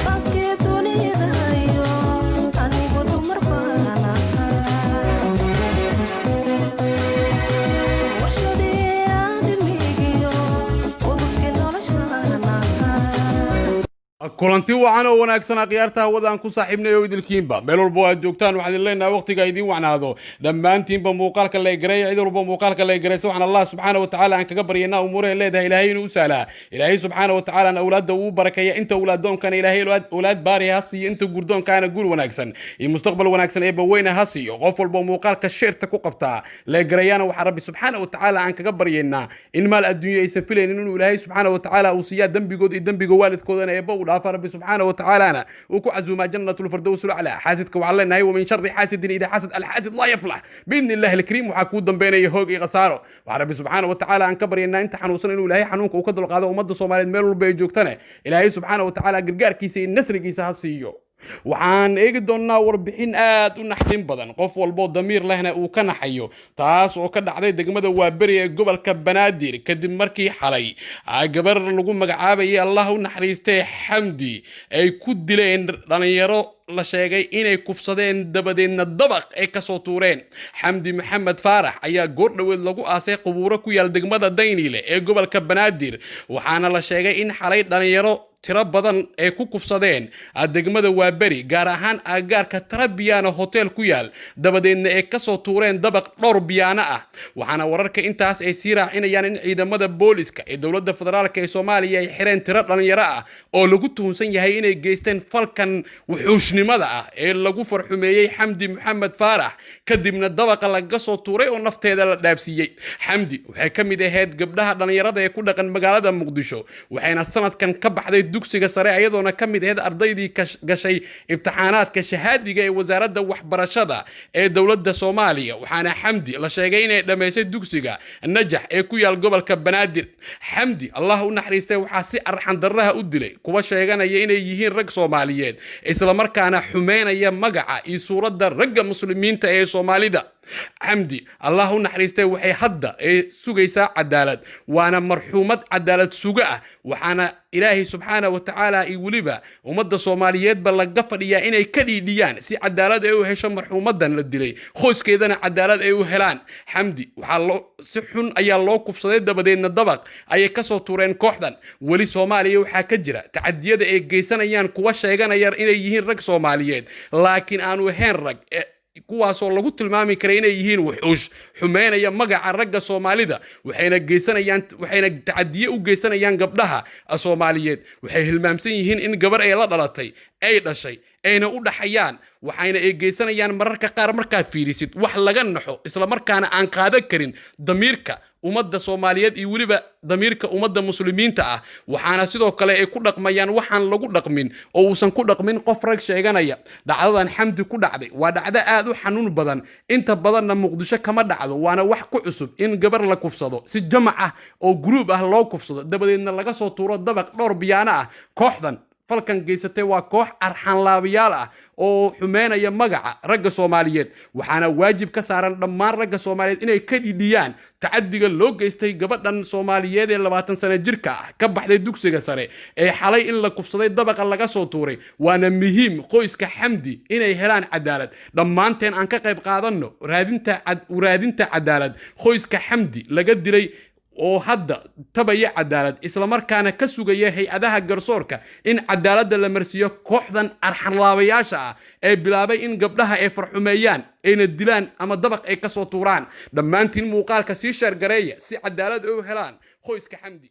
Aaskii dunidayo anigu dumar baan ahaa, warshadii aadamigiyo udubkii noloshaan ahaa. Kulanti wacan oo wanaagsan, akhyaarta hawada ku saaxiibnay oo idilkiinba, meel walba aad joogtaan, waxaan idin leenahay waqtiga idiin wacnaado dhammaantiinba. Muuqaalka la gareeya, cid walba muuqaalka la gareysa. Waxaan Allah subxaana watacaala aan kaga baryaynaa umuuraha leedahay Ilaahay inuu u sahlaa, Ilaahay subxaana watacaala awlaadda uu barakeeya. Inta awlaaddoonkana Ilaahay awlaad baari ha siiyo, inta guurdoonkaana guur wanaagsan iyo mustaqbal wanaagsan ee baweyne ha siiyo. Qof walba muuqaalka share-ta ku qabtaa, la gareeyana, waxaa Rabbi subxaana watacaala aan kaga baryaynaa in maal adduunyo aysan filaynin inuu Ilaahay subxaana watacaala uu siiyaa, dembigood iyo dembiga waalidkoodana eebba uu dhaafa, Rabbi subxaana watacaalana uu ku casuumaa جنة الفردوس الأعلى. Xaasidka waxaan leenahay: ومن شر حاسد إذا حسد. الحاسد لا يفلح بإذن الله الكريم. Waxaa kuu dambeynaya hoog iyo khasaaro. Waxaa Rabbi subxaana watacaala aan ka baryaynaa inta xanuunsan inuu Ilaahay xanuunka uu ka dulqaado. Ummadda Soomaaliyeed meel walba ay joogtane, Ilaahay subxaana watacaala gargaarkiisa iyo nasrigiisa ha siiyo. Waxaan eegi doonnaa warbixin aad u naxdin badan, qof walboo damiir lehna uu ka naxayo, taas oo ka dhacday degmada Waaberi ee gobolka Banaadir, kadib markii xalay gabar lagu magacaabayay, Allah u naxariistay, Xamdi, ay ku dileen dhalinyaro la sheegay inay kufsadeen, dabadeedna dabaq ay kasoo tuureen. Xamdi Maxamed Faarax ayaa goor dhoweed lagu aasay qubuuro ku yaal degmada Dayniile ee gobolka Banaadir, waxaana la sheegay in xalay dhalinyaro tiro badan ay ku kufsadeen degmada Waaberi, gaar ahaan agagaarka Tarabiana Hotel ku yaal, dabadeedna ay kasoo tuureen dabaq dhowr biyaano ah. Waxaana wararka intaas ay sii raacinayaan in ciidamada booliska ee dowladda federaalka ee Soomaaliya ay xireen tiro dhalinyaro ah oo lagu tuhunsan yahay inay geysteen falkan wuxuushnimada ah ee lagu farxumeeyey Xamdi Maxamed Faarax, kadibna dabaqa lagaga soo tuuray oo nafteeda la dhaafsiiyey. Xamdi waxay ka mid ahayd gabdhaha dhalinyarada ee ku dhaqan magaalada Muqdisho, waxayna sanadkan ka baxday dugsiga sare, iyadoona ka mid ahayd ardaydii gashay imtixaanaadka shahaadiga ee wasaaradda waxbarashada ee dowladda Soomaaliya. Waxaana Xamdi la sheegay inay dhammaysay dugsiga Najax ee ku yaal gobolka Banaadir. Xamdi, Allah u naxariistay, waxaa si arxan darraha u dilay kuwa sheeganaya inay yihiin rag Soomaaliyeed, islamarkaana xumeynaya magaca iyo suuradda ragga muslimiinta ee Soomaalida. Xamdi, Allah u naxariistay, waxay hadda ee sugaysaa cadaalad, waana marxuumad cadaalad sugo ah. Waxaana Ilaahay subxaana wa tacaala iyo weliba ummadda Soomaaliyeedba laga fadhiyaa inay ka dhiidhiyaan si cadaalad ay u hesho marxuumadan la dilay, qoyskeedana cadaalad ay u helaan. Xamdi waxaa loo si xun ayaa loo kufsaday, dabadeedna dabaq ayay kasoo tuureen kooxdan. Weli Soomaaliya waxaa ka jira tacadiyada ay geysanayaan kuwa sheeganaya inay yihiin rag Soomaaliyeed, laakiin aanu ahayn rag, kuwaasoo lagu tilmaami kara inay yihiin wuxuush xumeynaya magaca ragga Soomaalida. Waxayna geysanayaan, waxayna tacadiye u geysanayaan gabdhaha Soomaaliyeed. Waxay hilmaamsan yihiin in gabar ay la dhalatay, ay dhashay, ayna u dhaxayaan. Waxayna ay geysanayaan mararka qaar markaad fiirisid wax laga naxo, islamarkaana aan qaadan karin damiirka ummadda Soomaaliyeed iyo weliba damiirka ummadda muslimiinta ah. Waxaana sidoo kale ay ku dhaqmayaan waxaan lagu dhaqmin oo uusan ku dhaqmin qof rag sheeganaya. Dhacdadan Xamdi ku dhacday waa dhacdo aad u xanuun badan, inta badanna Muqdisho kama dhacdo, waana wax ku cusub in gabar la kufsado si jamac ah oo group ah loo kufsado, dabadeedna laga soo tuuro dabaq dhowr biyaano ah. Kooxdan falkan geysatay waa koox arxanlaabayaal ah oo xumeynaya magaca ragga Soomaaliyeed, waxaana waajib ka saaran dhammaan ragga Soomaaliyeed inay ka dhidhiyaan tacadiga loo geystay gabadhan Soomaaliyeed ee 20 sano jirka ah, ka baxday dugsiga sare, ee xalay in la kufsaday dabaqa laga soo tuuray. Waana muhiim qoyska Xamdi inay helaan cadaalad. Dhammaanteen aan ka qayb qaadanno raadinta cadaalad qoyska Xamdi laga dilay oo hadda tabaya cadaalad, islamarkaana ka sugaya hay-adaha garsoorka in cadaaladda la marsiiyo kooxdan arxanlaabayaasha ah ee bilaabay in gabdhaha ay farxumeeyaan, ayna dilaan ama dabaq ay kasoo tuuraan. Dhammaantiin muuqaalka sii share gareeya si cadaalad ay u helaan qoyska Xamdi.